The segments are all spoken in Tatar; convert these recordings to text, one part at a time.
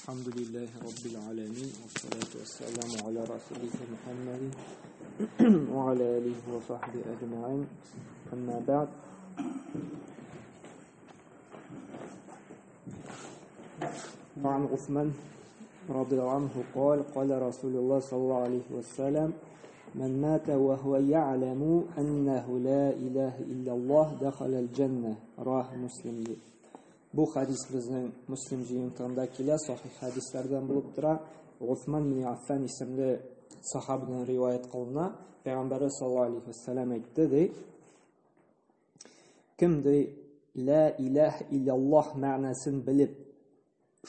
Elhamdülillahi Rabbil alemin. Ve salatu vesselamu ala Resulihi Muhammedin ve ala alihi ve sahbihi ecmain. Amma ba'd. وعن عثمان رضي الله عنه قال قال رسول الله صلى الله عليه وسلم من مات وهو يعلم أنه لا إله إلا الله دخل الجنة راه مسلم Бу хадис безнең Муслим җыентыгында килә, сахих хадисләрдән булып тора. Госман бин Аффан исемле сахабадан риваять кылына. Пәйгамбәрбез саллаллаһу алейхи вәсәлләм әйтте ди. Кем ди ла илаһ илляллаһ мәгънәсен белеп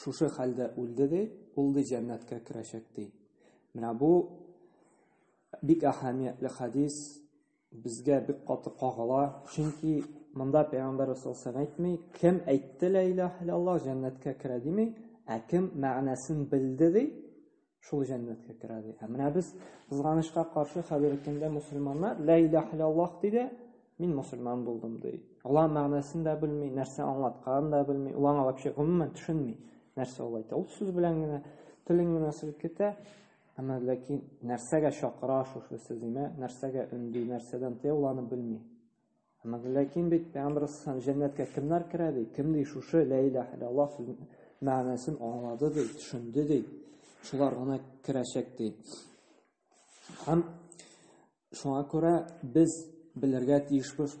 шушы хәлдә үлде ди, ул ди җәннәткә керәчәк ди. Менә бу бик әһәмиятле хадис, безгә бик каты кагыла. Чөнки монда Пәйгамбәр саллаллаһу әйтми, кем әйтте ла илаһ илляллаһ җәннәткә керә дими, ә кем мәгънәсен белде ди, шул җәннәткә керә ди. Ә менә без кызганычка каршы хәзерге көндә мусульманнар ла илаһ илляллаһ ди дә, мин мусульман булдым ди. Алар мәгънәсен дә белми, нәрсә аңлатканын да белми, ул аңа вообще гомумән төшенми, нәрсә ул әйтә. Ул сүз белән генә телен генә селкетә. Китә. Әмма ләкин нәрсәгә чакыра шушы сүз име, нәрсәгә өнди, нәрсәдән тыя, ул аны белми. Әмма ләкин бит Пәйгамбәр саллаллаһу җәннәткә кемнәр керә ди? Кем ди шушы ла илаһ илляллаһ сүзенең мәгънәсен аңлады ди, төшенде ди. Шулар гына керәчәк ди. Һәм шуңа күрә без белергә тиешбез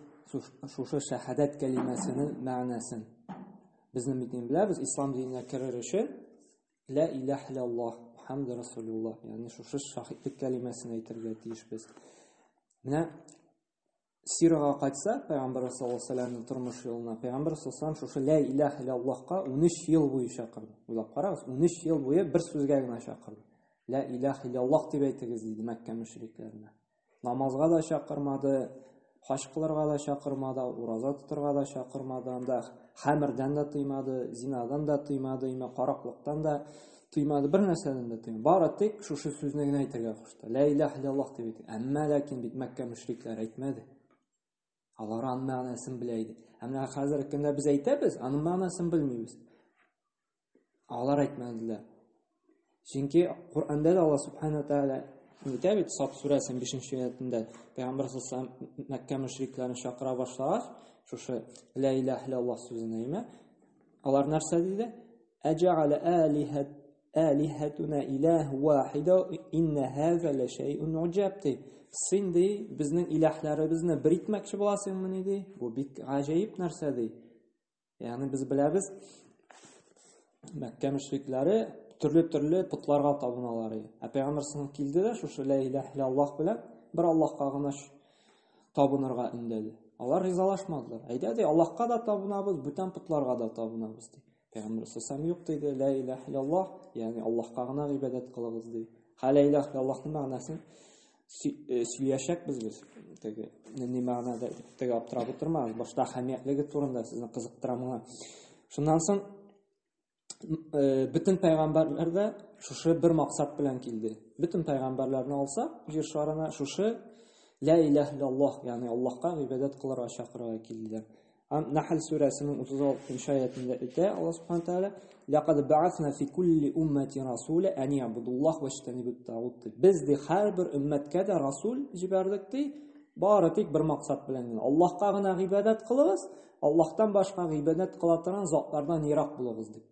шушы шәһадәт кәлимәсенең мәгънәсен. Безнең бит инде беләбез, ислам диненә керер өчен Ла илаһ илляллаһ, Мухаммад Расулуллаһ, ягъни шушы шаһитлек кәлимәсен әйтергә тиешбез. Менә сирага кайтса, Пәйгамбәр саллаллаһу алейһи вәсәлләмнең тормыш юлына, Пәйгамбәр саллаллаһу алейһи шушы ла илаһ илляллаһка 13 ел буе чакырды. Уйлап карагыз, 13 ел буе бер сүзгә генә чакырды. Ла илаһ илляллаһ дип әйтегез диде Мәккә мөшрикләренә. Намазга да чакырмады, хаҗ кылырга да чакырмады, ураза тотырга да чакырмады, анда хәмердән дә тыймады, зинадан да тыймады, имә караклыктан да тыймады, бер нәрсәдән дә тыймады. Бары тик шушы сүзне генә әйтергә кушты. Ла илаһ илляллаһ дип әйтте. Әмма ләкин бит Мәккә мөшрикләре әйтмәде. Алар аның мәгънәсен белә иде. Ә менә хәзерге көндә без әйтәбез, аның мәгънәсен белмибез. Алар әйтмәделәр. Чөнки Коръәндә дә Аллаһ Субхану Тааля әйтә бит Саф сүрәсенең 5 аятында Пәйгамбәр саллаллаһу Мәккә мөшрикләрен чакыра башлагач, шушы ла илаһ илляллаһ сүзен әйме, алар нәрсә диде? Әҗәгәлә алиһат алиһатуна илаһ вахида инна хаза ла шайъун уҗаб ди. Син ди, безнең илаһларыбызны бер итмәкче буласыңмыни ди? Бу бик гаҗәеп нәрсә ди. Ягъни без беләбез, Мәккә мөшрикләре төрле-төрле потларга табыналар иде. Ә пәйгамбәр саллаллаһу килде дә шушы ла илаһ илляллаһ белән бер Аллаһка гына табынырга өндәде. Алар ризалашмадылар. Әйдә ди, Аллаһка да табынабыз, бүтән потларга да табынабыз ди. Пәйгамбәр саллаллаһу юк диде, ла илаһ илляллаһ, ягъни Аллаһка гына гыйбадәт кылыгыз ди. Һә ла илаһ илляллаһның мәгънәсен сөйләшәкбез без. Теге нинди мәгънәдә теге аптырап утырмагыз. Башта әһәмиятлеге турында сезне кызыктыра моңа. Шуннан соң бөтен пәйгамбәрләр дә шушы бер максат белән килде. Бөтен пәйгамбәрләрне алсак, җир шарына шушы ла илаһ илляллаһ, ягъни Аллаһка гыйбадәт кылырга чакырырга килделәр. Һәм Нахл сүрәсенең 36 аятында әйтә Аллаһ Субхану тааля: "Лақад ба'асна фи кулли уммати расула ан ябудуллаһ ваҗтанибут тагут". Без ди һәрбер өммәткә дә расул җибәрдек ди, бары тик бер максат белән генә. Аллаһка гына гыйбадәт кылыгыз, Аллаһтан башка гыйбадәт кыла торган затлардан ерак булыгыз дип.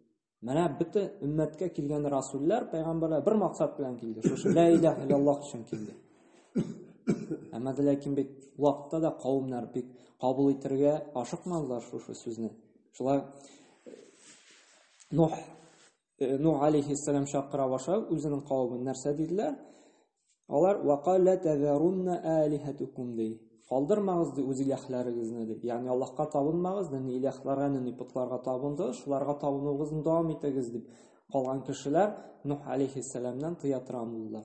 Менә бөтен өммәткә килгән расуллар, пәйгамбәрләр бер максат белән килде. Шушы ла илаһ илляллаһ өчен килде. Әмма дә ләкин бит вакытта да кавымнар бик кабул итәргә ашыкмадылар шушы сүзне. Шулай Нух Нух алейхиссалам чакыра башлап үзенең кавемен нәрсә диделәр? Алар вақал ла тазарунна алихатукум ди. Калдырмагыз ди үз иләһләрегезне ди. Ягъни Аллаһка табынмагыз, нинди иләһләргә, нинди потларга табындыгыз, шуларга табынуыгызны дәвам итегез дип калган кешеләр Нух алейхиссәламнән тыя торган булдылар.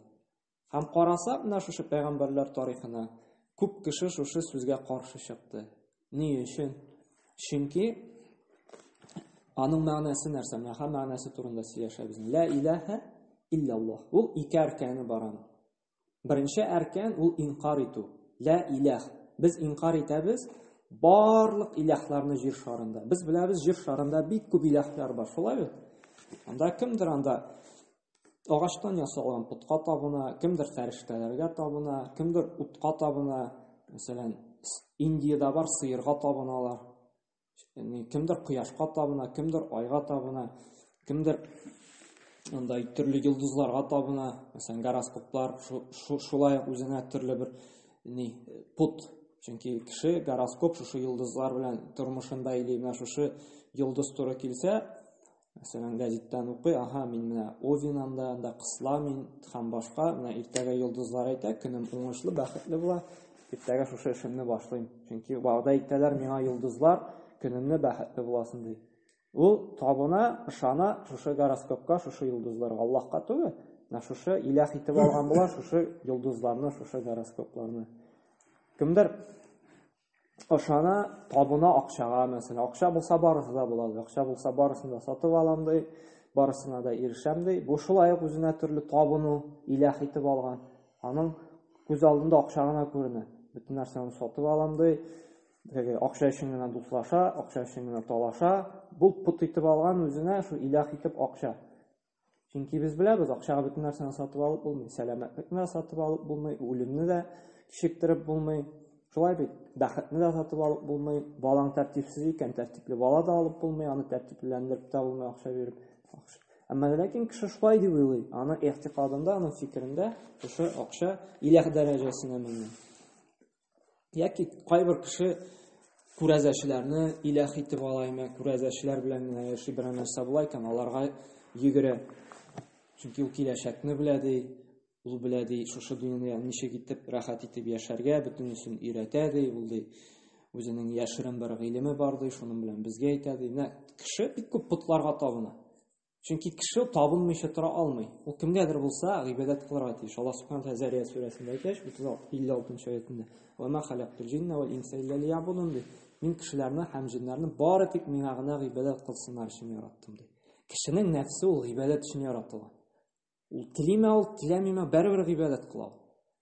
Һәм карасак, менә шушы пәйгамбәрләр тарихына, күп кеше шушы сүзгә каршы чыкты. Ни өчен? Чөнки аның мәгънәсе нәрсә? Менә һәм мәгънәсе турында сөйләшәбез. Ла илаһа илляллаһ. Ул ике әркәне бар аның. Беренче әркән ул инкар итү. Ла илаһ. Без инкар итәбез барлык илаһларны җир шарында. Без беләбез, җир шарында бик күп илаһлар бар, шулай бит? Анда кемдер анда агачтан ясалган потка табына, кемдер фәрештәләргә табына, кемдер утка табына. Мәсәлән, Индиядә бар сыерга табыналар. Кемдер кояшка табына, кемдер айга табына, кемдер анда төрле йолдызларга табына. Мәсәлән, гороскоплар шулай ук үзенә төрле бер ни пот. Чөнки кеше гороскоп шушы йолдызлар белән тормышын бәйли. Менә шушы йолдыз туры килсә, мәсәлән, гәзиттән укый, аһа, мин менә Овен анда, анда кысла мин һәм башка, менә иртәгә йолдызлар әйтә, көнем уңышлы, бәхетле була. Иртәгә шушы эшемне башлыйм. Чөнки вәгъдә итәләр миңа йолдызлар, көнемне бәхетле буласын ди. Ул табына, ышана шушы гороскопка, шушы йолдызларга, Аллаһка түгел, менә шушы иләх итеп алган була шушы йолдызларны, шушы гороскопларны. Кемдер ышана, табына акчага, мәсәлән, акча булса барысы да була, акча булса барысын да сатып алам ди, барысына да ирешәм ди. Бу шулай ук үзенә төрле табыну, иләх итеп алган. Аның күз алдында акча гына күренә. Бөтен нәрсәне сатып алам ди. Теге акча өчен генә дуслаша, акча өчен генә талаша. Бу пот итеп алган үзенә шу иләх итеп акча. Чөнки без беләбез, акчага бөтен нәрсәне сатып алып булмый, сәламәтлекне дә сатып алып булмый, үлемне дә кичектереп булмый. Шулай бит, бәхетне дә сатып алып булмый, балаң тәртипсез икән, тәртипле бала да алып булмый, аны тәртиплеләндереп тә булмый акча биреп. Әмма ләкин кеше шулай дип уйлый. Аның игътикадында, аның фикерендә шушы акча иләх дәрәҗәсенә менгән. Яки кайбер кеше күрәзәчеләрне иләх итеп ала, әмма күрәзәчеләр белән генә яши, берәр нәрсә була икән, аларга йөгерә. Чөнки ул киләчәкне белә ди, ул белә ди, шушы дөньяда ничек итеп рәхәт итеп яшәргә, бөтенесен өйрәтә ди, ул ди. Үзенең яшерен бер гыйлеме бар ди, шуның белән безгә әйтә ди. Менә кеше бик күп потларга табына. Чөнки кеше табынмыйча тора алмый. Ул кемгәдер булса гыйбадәт кылырга тиеш. Аллаһ субхана тәгалә Зарият сүрәсендә әйткәч, 56 аятендә: "Ва ма халактул җинна вал инса илля лиябудун" ди. Мин кешеләрне һәм җеннәрне бары тик миңа гына гыйбадәт кылсыннар өчен яраттым ди. Кешенең нәфсе ул гыйбадәт өчен яратылган. Ул телиме, ул теләмиме, барыбер гыйбадәт кыла.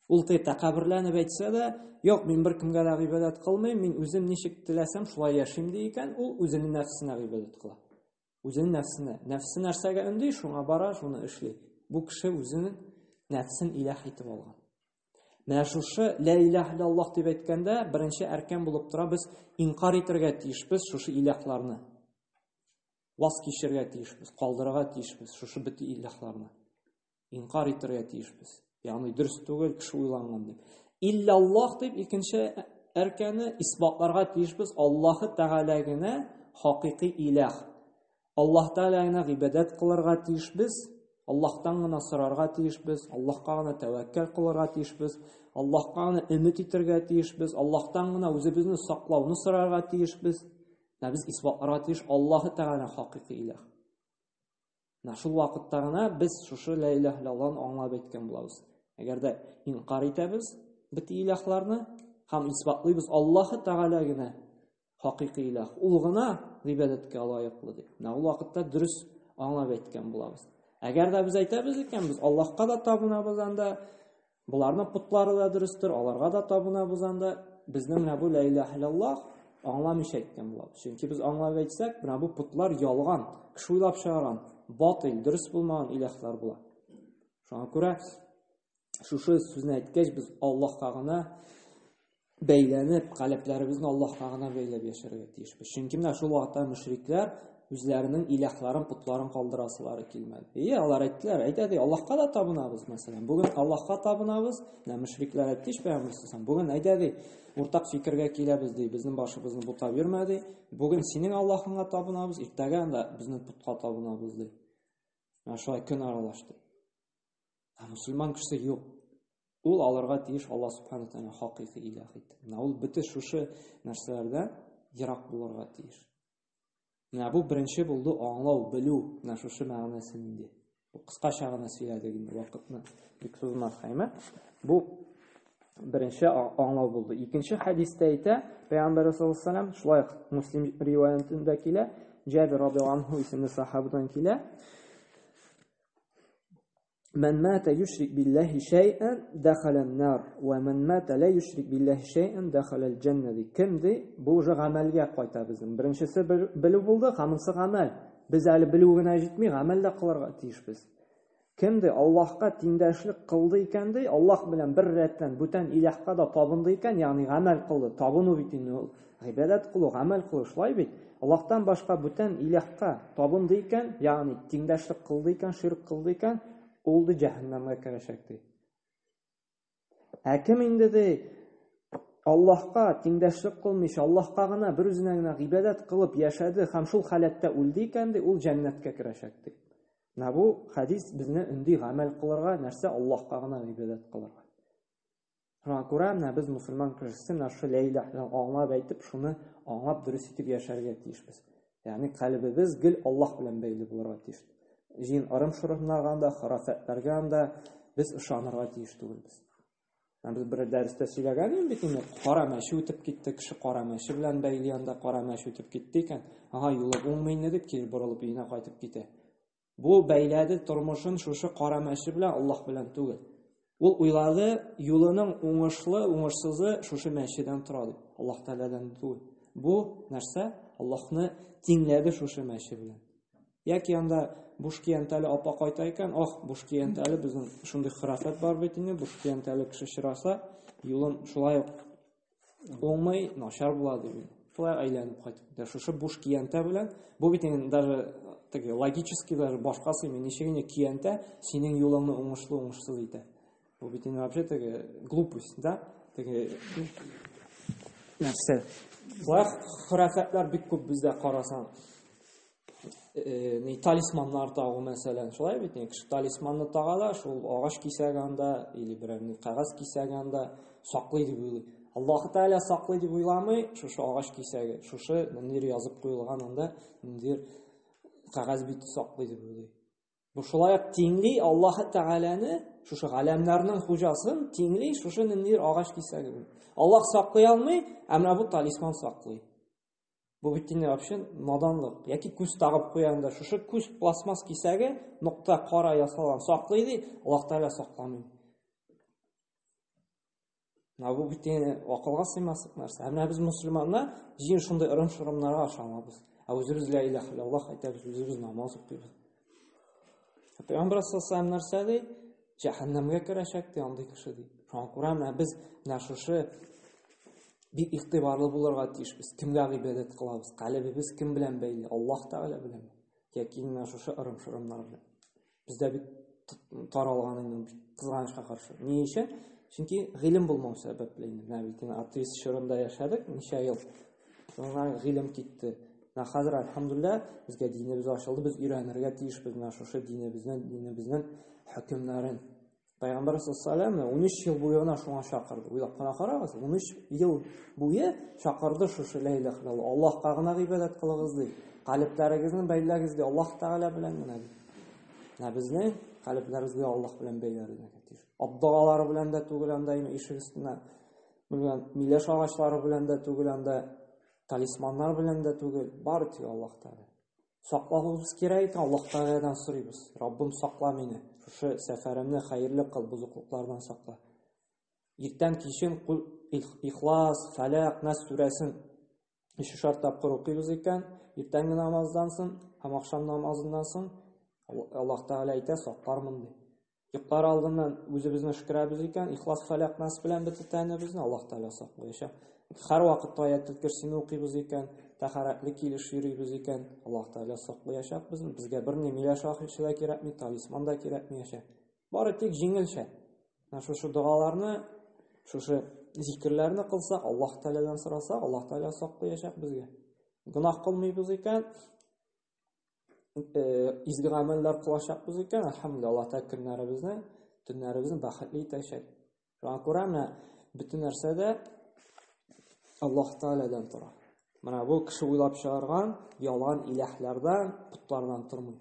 Ул теге тәкәбберләнеп әйтсә дә, юк, мин беркемгә дә гыйбадәт кылмыйм, мин үзем ничек теләсәм, шулай яшим ди икән, ул үзенең нәфсенә гыйбадәт кыла. Үзенең нәфсенә. Нәфсе нәрсәгә өнди, шуңа бара, шуны эшли. Бу кеше үзенең нәфсен иләһ итеп алган. Менә шушы ла илаһ иллаллаһ дип әйткәндә, беренче әркән булып тора, без инкар итәргә тиешбез шушы иләһларны. Ваз кичергә тиешбез, калдырырга тиешбез шушы бөтен иләһларны. Инкар итәргә тиешбез. Ягъни дөрес түгел, кеше уйланган дип. Иллаллаһ дип икенче әркәне исбатларга тиешбез. Аллаһы Тәгалә генә хакыйкый иләһ. Аллаһ Тәгалә генә гыйбадәт кылырга тиешбез. Аллаһтан гына сорарга тиешбез, Аллаһка гына тәвәккәл кылырга тиешбез, Аллаһка гына өмет итәргә тиешбез, Аллаһтан гына үзебезне саклауны сорарга тиешбез. Менә без исбатларга тиеш Аллаһы Тәгалә хакыйкый иләһ. Менә шул вакытта гына без шушы ла илаһ иллаллаһны аңлап әйткән булабыз. Әгәр дә инкар итәбез бөтен илаһларны һәм исбатлыйбыз Аллаһы Тәгалә генә хакыйкый илаһ, ул гына гыйбадәткә лаеклы дип. Менә ул вакытта дөрес аңлап әйткән булабыз. Әгәр дә без әйтәбез икән, без Аллаһка да табынабыз анда, Боларның потлары да дөрестер, аларга да табынабыз анда. Безнең менә бу ла илаһ иллаллаһ аңламыйча әйткән булабыз. Чөнки без аңлап әйтсәк, менә бу потлар ялган, кеше уйлап чыгарган, батыйл, дөрес булмаган илаһлар була. Шуңа күрә шушы сүзне әйткәч, без Аллаһка гына бәйләнеп, калебләребезне Аллаһка гына бәйләп яшәргә тиешбез. Чөнки менә шул вакытта мөшрикләр үзләренең илаһларын, потларын калдырасылары килмәде. Ие, алар әйттеләр, әйдә ди, Аллаһка да табынабыз, мәсәлән. Бүген Аллаһка табынабыз, менә мөшрикләр әйтте ич пәйгамбәр саллаллаһу бүген әйдә ди, уртак фикергә киләбез ди, безнең башыбызны бутап йөрмә ди. Бүген синең Аллаһыңа табынабыз, иртәгә анда безнең потка табынабыз ди. Менә шулай көн аралашты. Ә мөселман кешесе юк. Ул алырга тиеш Аллаһ субхана тәгалә хакыйкый илаһ итеп. Менә ул бөтен шушы нәрсәләрдән ерак булырга тиеш. Менә бу беренче булды аңлау, белү, менә шушы мәгънәсе нинди. Бу кыскача гына сөйләдек инде, вакытны бик сузмаска, әйме? Бу беренче аңлау булды. Икенче хәдистә әйтә, Пәйгамбәр саллаллаһу алейһи вәсәлләм, шулай ук Муслим риваятендә килә, Җабир радиаллаһу анһу исемле сахабадан килә. Ман мата юшрик биллаһи шәй'ән дахалан нар, ва ман мата ла юшрик биллаһи шәй'ән дахалал җанна ди. Кем ди? Бу уже гамәлгә кайта безнең. Беренчесе белү булды, һәммәсе гамәл. Без әле белү генә җитми, гамәл дә кылырга тиешбез. Кем ди Аллаһка тиңдәшлек кылды икән ди, Аллаһ белән бер рәттән бүтән илаһка да табынды икән, ягъни гамәл кылды. Табыну бит инде ул гыйбадәт кылу, гамәл кылу, шулай бит? Аллаһтан башка бүтән илаһка табынды икән, ягъни тиңдәшлек кылды икән, ширк кылды икән, ул ди җәһәннәмгә керәчәк ди. Ә кем инде ди Аллаһка тиңдәшлек кылмыйча, Аллаһка гына бер үзенә генә гыйбадәт кылып яшәде һәм шул халәттә үлде икән ди, ул җәннәткә керәчәк ди. Менә бу хәдис безне өнди гамәл кылырга, нәрсә Аллаһка гына гыйбадәт кылырга. Шуңа күрә менә без мусульман кешесе менә шул ла илаһ аңлап әйтеп, шуны аңлап дөрес итеп яшәргә тиешбез. Ягъни калебебез гел Аллаһ белән бәйле булырга тиеш. Җин ырым-шырымнарга да, хорафатларга да без ышанырга тиеш түгелбез. Без бер дәрестә сөйләгән идем бит инде, кара мәче үтеп китте, кеше кара мәче белән бәйле анда кара мәче үтеп китте икән, ага, юлы уңмый инде дип кире борылып өенә кайтып китә. Бу бәйләде тормышын шушы кара мәче белән, Аллаһ белән түгел. Ул уйлады, юлының уңышлы, уңышсызы шушы мәчедән тора дип. Аллаһ Тәгаләдән түгел. Бу нәрсә? Аллаһны тиңләде шушы мәче белән. Яки анда буш киянтәле апа кайта икән, ах, буш киянтәле безнең шундый хырафәт бар бит инде, буш киянтәле кеше очраса, юлым шулай ук уңмый, начар була дип. Шулай әйләнеп кайтып китә. Шушы буш киянтә белән, бу бит инде даже теге логически даже башка сыймый. Ничек инде киянтә синең юлыңны уңышлы уңышсыз итә. Бу бит инде вообще теге глупость, да? Теге нәрсә. Шулай хөрәфәтләр бик күп бездә карасаң. Ни талисманнар тагу мәсәлән, шулай бит, ни кеше талисманны тага да, шул агач кисәге анда или берәр ни кәгазь кисәге анда саклый дип уйлый. Аллаһ Тәгалә саклый дип уйламый, шушы агач кисәге, шушы ниндидер язып куелган анда ниндидер кәгазь бите саклый дип уйлый. Бу шулай ук тиңли Аллаһ Тәгаләне, шушы галәмнәрнең хуҗасын тиңли шушы ниндидер агач кисәге белән. Аллаһ саклый алмый, ә менә бу талисман саклый. Бу бит инде вообще наданлык. Яки күз тагып куяганда шушы күз пластмасс кисәге нокта кара ясалган саклый ди, Аллаһ Тәгалә сакламый. Менә бу бит инде акылга сыймаслык нәрсә. Ә менә без мусульманнар җыен шундый ырым-шырымнарга ышанабыз. Ә үзебез ла илаһ иллаллаһ әйтәбез, үзебез намаз укыйбыз. Пәйгамбәр саллаллаһу алейһи нәрсә ди? Җәһәннәмгә керәчәк ди андый кеше ди. Шуңа күрә менә без менә шушы бик игътибарлы булырга тиешбез. Кемгә гыйбадәт кылабыз? Калебебез кем белән бәйле? Аллаһ Тәгалә белән. Яки менә шушы ырым-шырымнар белән. Бездә бик таралган инде, бик кызганычка каршы. Ни өчен? Чөнки гыйлем булмау сәбәпле инде. Менә бит инде атеист чорында яшәдек ничә ел. Шуңа гыйлем китте. Менә хәзер әлхәмдүлилләһ безгә динебез ачылды, без өйрәнергә тиешбез менә шушы динебезнең, динебезнең хөкемнәрен. Пәйгамбәр саллаллаху алейһи 13 ел буе гына шуңа чакырды. Уйлап кына карагыз, 13 ел буе чакырды шушы ла илаһ иллаллаһ. Аллаһка гына гыйбадәт кылыгыз ди. Калебләрегезне бәйләгез ди, Аллаһ Тәгалә белән генә ди. Менә безнең калебләребезгә Аллаһ белән бәйләргә тиеш. Абдалары белән дә түгел анда ишек өстенә белгән миләш агачлары белән дә түгел анда талисманнар белән дә түгел, бары тик Аллаһ Тәгалә. Саклавыбыз кирәк икән, Аллаһ Тәгаләдән сорыйбыз. Раббым, сакла мине. Шушы сәфәремне хәерле кыл, бозыклыклардан сакла. Иртән кичен Ихлас, Фәләк, Нас сүрәсен өчешәр тапкыр укыйбыз икән, иртәнге намаздан соң һәм ахшам намазыннан соң Аллаһ Тәгалә әйтә, саклармын ди. Йоклар алдыннан үзебезне өшкерәбез икән, Ихлас, Фәләк, Нас белән бөтен тәнебезне Аллаһ Тәгалә саклаячак. Һәр вакытта Аятел Көрсине укыйбыз икән, тәһарәтле килеш йөрибез икән, Аллаһ Тәгалә саклаячак безне. Безгә берни миләш агачы да кирәкми, талисман да кирәкмиячәк. Бары тик җиңелчә. Менә шушы догаларны, шушы зикерләрне кылсак, Аллаһ Тәгаләдән сорасак, Аллаһ Тәгалә саклаячак безгә. Гөнаһ кылмыйбыз икән, изге гамәлләр кылачакбыз икән, әлхәмдүлилләһ, Аллаһ Тәгалә көннәребезне, төннәребезне бәхетле итәчәк. Шуңа күрә менә бөтен нәрсә дә Аллаһ Тәгаләдән тора. Менә бу кеше уйлап чыгарган ялган иләһләрдән, потлардан тормый.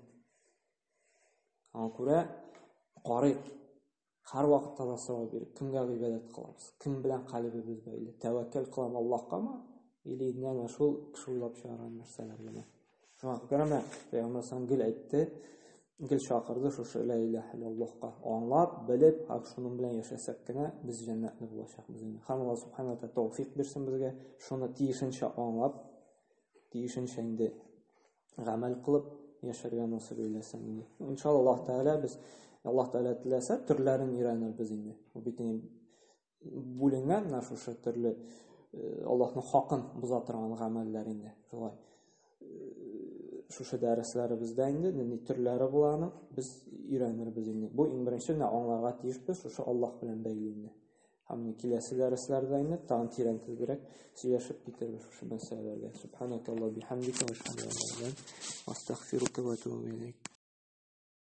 Аңа күрә карыйк. Һәр вакытта да сорау биреп, кемгә гыйбадәт кылабыз? Кем белән калебебез бәйле? Тәвәккәл кылам Аллаһкамы? Или әнә шул кеше уйлап чыгарган нәрсәләргәме? Шуңа күрә менә Пәйгамбәр саллаллаху гел әйтте, гел чакырды шушы ла илаһ иллаллаһка. Аңлап, белеп, һәм шуның белән яшәсәк кенә без җәннәтле булачакбыз инде. Һәм Аллаһ субхана ва тәүфик бирсен безгә, шуны тиешенчә аңлап, тиешенчә инде гамәл кылып яшәргә насыйп әйләсен инде. Иншалла Аллаһ Тәгалә без Аллаһ Тәгалә теләсә төрләрен өйрәнербез инде. Бу бит инде бүленгән менә шушы төрле э, Аллаһның хакын боза торган гамәлләр инде. Шулай. Э, шушы дәресләребездә инде нинди төрләре була аның без өйрәнербез инде. Бу иң беренче менә аңларга тиешбез шушы Аллаһ белән бәйле инде. Һәм киләсе дәресләрдә инде тагын тирәнтебрәк сөйләшеп китербез шушы мәсьәләләргә. Субханакаллаһ бихамдика ва ашһаду ан ла илаһа илля анта астагфирука ва атубу илейк.